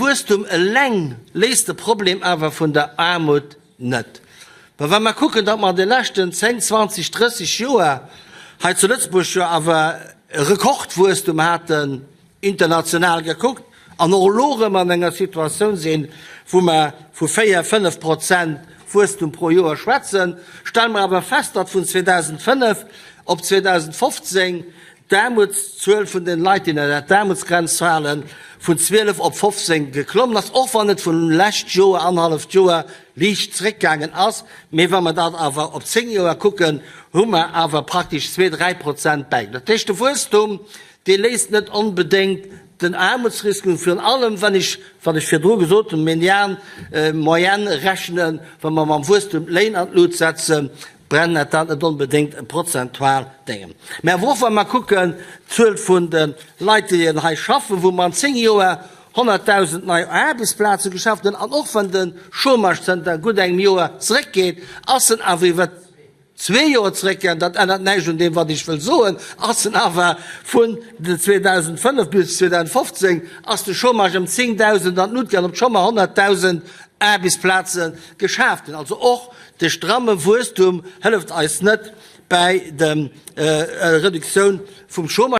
Wuesstum eleng léist de Problem awer vun der Aarmut net. Mä wa mer kucken, datt mer an de leschten 10, 20, 30 Joer hei zu Lëtzebuerg jo awer e Rekordwuesstum haten, international gekuckt, an och elo erëm an enger Situatioun sinn, wou mer vu 4, 5 Prozent Wuesstum pro Joer schwätzen, stelle mer awer fest, datt vun 2005 op 2015 d'Aarmutszuel vun den Leit, déi ënner d'Aarmutsgrenz falen, vun 12 op 15 geklommen ass, och wann et vun lescht Joer, annerhalleft Joer, liicht zréckgaangen ass. Mee wa mer dat awer op 10 Joer kucken, hu mer awer praktesch zwee, dräi Prozent bäi. Dat heescht, de Wuesstum, dee léist net onbedéngt den Aarmutsrisk un, virun allem wann ech, wat ech virdru gesot hunn, Median, Moyenne rechnen, wa mer mam Wuesstum d'Léin an d'Lut setzen, brennt dat net onbedéngt e prozentual Déngen. Mä awer och wa mer kucken d'Zuel vun de Leit, déi hei schaffen, wou mer an 10 Joer 100.000 nei Aarbechtsplaze geschaaft hunn, an och wann de Chômage zënter gutt engem Joer zeréckgeet, ass en awer iwwer zwee Joer zeréckgaangen, dat ännert näischt un deem, wat ech wëll soen, ass en awer vun 2005 bis 2015 ass de Chômage ëm 10.000 an d'Lut gaangen, obscho mer 100.000 Aarbechtsplaze geschaaft hunn. Also och de stramme Wuesstum hëlleft eis net bäi der Reduktioun vum Chômage.